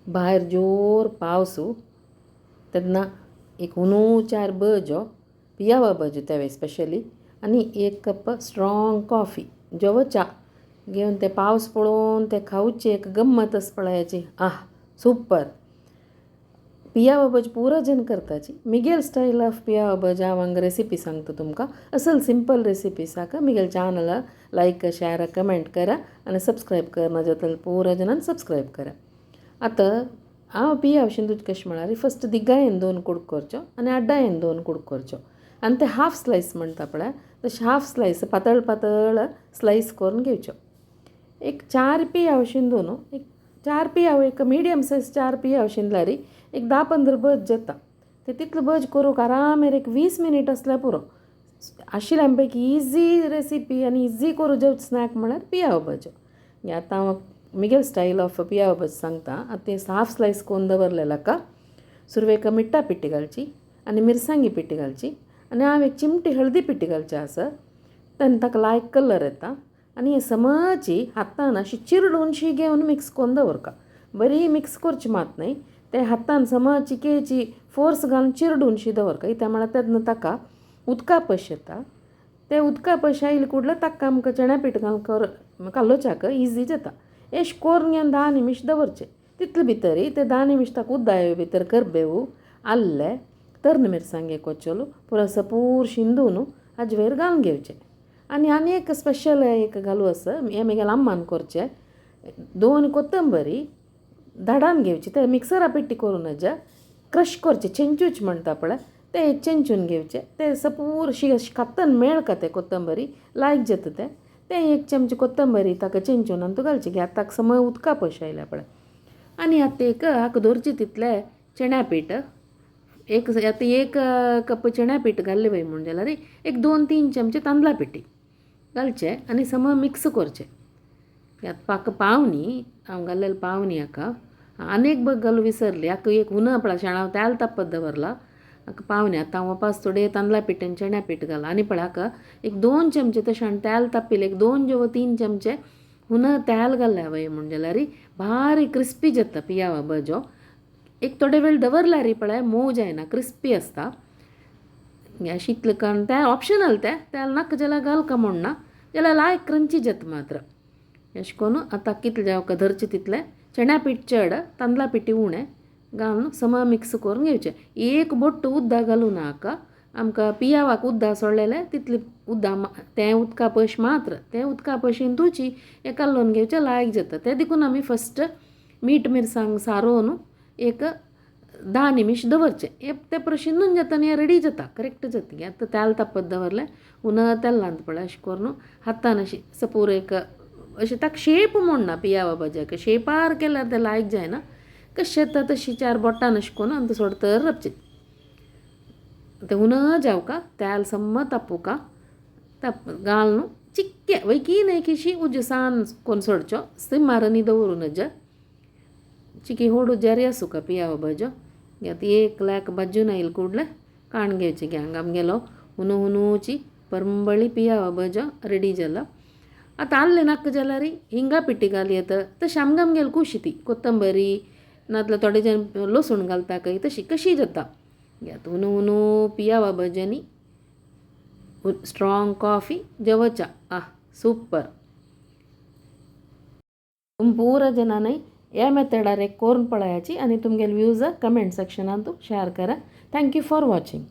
भायर जोर पावसू तेन्ना एक हुनू चार बजो पियावा भज तेवे स्पेशली आनी एक कप स्ट्रोंग कॉफी जवो च्या घेवन ते पावस पळोवन ते खावचे एक गम्मत आस पळयाची आह सुपर. पियावा भज पुरो जन करताची मिगेल स्टायल ऑफ पियावा भज हांव हांगा रेसिपी सांगता तुमकां. असल सिंपल रेसिपी साक मिगेल चॅनल लायक शेअर कमेंट करा आनी सबस्क्रायब करना जातलें पुरो जाणान सबस्क्रायब करा. आतां हांव पियाव शिंदूच कशें म्हळ्यार फस्ट दिगायेन दोन कुडको करच्यो आनी आड्डायेन दोन कुडको करच्यो आनी ते हाफ स्लायस म्हणटा पळय तशें हाफ स्लायस पातळ पातळ स्लायस करून घेवच्यो. एक चार पियाव शिंदू न्हू एक चार पियाव एक मिडियम सायज चार पियाव शिंदल्यार एक 10-15 भज जाता. ते तितलो भज करूंक आरामेर एक 20 मिनीट आसल्यार पुरो. आशिल्ल्या पैकी इजी रेसिपी आनी इजी करूं जेवचो स्नॅक म्हळ्यार पियाव भज. आतां हांव मिगेल स्टायल ऑफ पियाव भज सांगता. आतां तें हाफ स्लायस करून दवरलें हाका सुरवेक मिठा पिट्टी घालची आनी मिरसांगी पिट्टी घालची आनी हांव एक चिमटी हळदी पिट्टी घालची आसा तेन्ना ताका लायक कलर येता. आनी हें समची हातान अशी चिरडूनशी घेवन मिक्स करून दवरका. बरी मिक्स करची मात न्हय ते हातान सम चिकेची फोर्स घालून चिरडूनशी दवरका. कित्याक म्हळ्यार तेन्ना ताका उदका पश येता ते उदका पश आयले कुडले ताका आमकां चण्या पीठ घालून कर कालोवच्याक इजी जाता. एश कोरून घेवन 10 निमिश दवरचें. तितले भितर ते 10 निमिश ताका उद्दाय भितर करबेव आल्लें तर्ण मिरसांगे कोचोल पुरो सपूर शिंदून हाजे वयर घालून घेवचें. आनी आनी एक स्पेशल एक घालू आसा हें म्हगेल्या अम्मान करचें. दोन कोथंबरी धाडान घेवची ते मिक्सरा पिट्टी करूं नजा क्रश करचें चेंचूच म्हणटा पळय तें एक चेंचून घेवचें तें सपूर अशी खात्तन मेळका तें कोथंबरी लायक जाता तें तें एक चमचे कोथंबरी ताका चेंचून आनी तूं घालचें घे आतां ताका समज उदका पश आयल्या पळय. आनी आतां एक हाका दवरचें तितलें चण्या पीठ एक आतां एक कप चण्या पीठ घाल्लें वय म्हूण जाल्यार एक 2-3 चमचे तांदळा पिठी घालचें आनी सम मिक्स करचें. आतां पाक पाव न्ही हांव घाल्लेलें पाव न्ही हाका आनी एक बग घालूं विसरली हाका एक हुना पळय शेणा हांव तेल तापत दवरलां हाका पाव न्ही. आतां हांव वापास थोडे तांदळा पीठ आनी चण्या पीठ घालां आनी पळय हाका एक 2 चमचे तशें हांवें तेल तापिल्लें एक 2 जेव 3 चमचे हुना तेल घाल्लें वय म्हूण जाल्यार बारीक क्रिस्पी जाता पियावा भजो. एक थोडे वेळ दवरल्यार पळय मोव जायना क्रिस्पी आसता. अशें इतलें करून तें ऑप्शनल तें तेल नाका जाल्यार घालका म्हूण ना जाल्यार लायक क्रंची जाता मात्र. अशें करून आतां कितलें जावका धरचें तितलें चण्या पीठ चड तांदळा पिठी उणें घालून समा मिक्स करून घेवचें. एक बोट्ट उदक घालूं नाका आमकां पियावाक उदक सोडलेलें तितलें उदक तें उदका पश मात्र तें उदका पशीन तुची हें कालोवन घेवचें लायक जाता. तें देखून आमी फस्ट मीठ मिरसांग सारोवन एक 10 निमिश दवरचें. हें तें पुरो शिंदून जाता आनी हें रेडी जाता करेक्ट जाता. आतां तेल तापत दवरलें हुना तेलांत पळय अशें करून हातान अशी सपूर एक अशें ताका शेप म्हूण ना पियावा भज्याक शेपार केल्यार तें लायक जायना कशें जाता तशी चार बोटान अशें करून आनी सोडतर रावचें. तें हुना जावका तेल सम्म तापुका ताप घालून चिक्के वयकी न्हय उजो सान करून सोडचो सिमार न्ही दवरूं नज. चिकी होडू जारी आसूका पियावा भजो. आतां एक लायक भाजून आयल कुडलें काण घेवचें. घे हांगा आमगेलो हुनू हुनूची परंबळी पियावा भजो रेडी जाला. आतां आल्लें नाका जाल्यार हिंगा पिट्टी घाली येता तशें आमकां आमगेली खुशी ती कोथंबरी नाजाल्यार थोडे जाण लसूण घालता काय तशी कशी जाता. आतां हुनू हुनू पियावा भज्यांनी स्ट्रोंग कॉफी जेवच्या आह सुपर. तुम पुरा जणांनी ह्या मेथडार एक करून पळयाची आनी तुमगेले व्यूज कमेंट सेक्शनांत शेअर करा. Thank you for watching.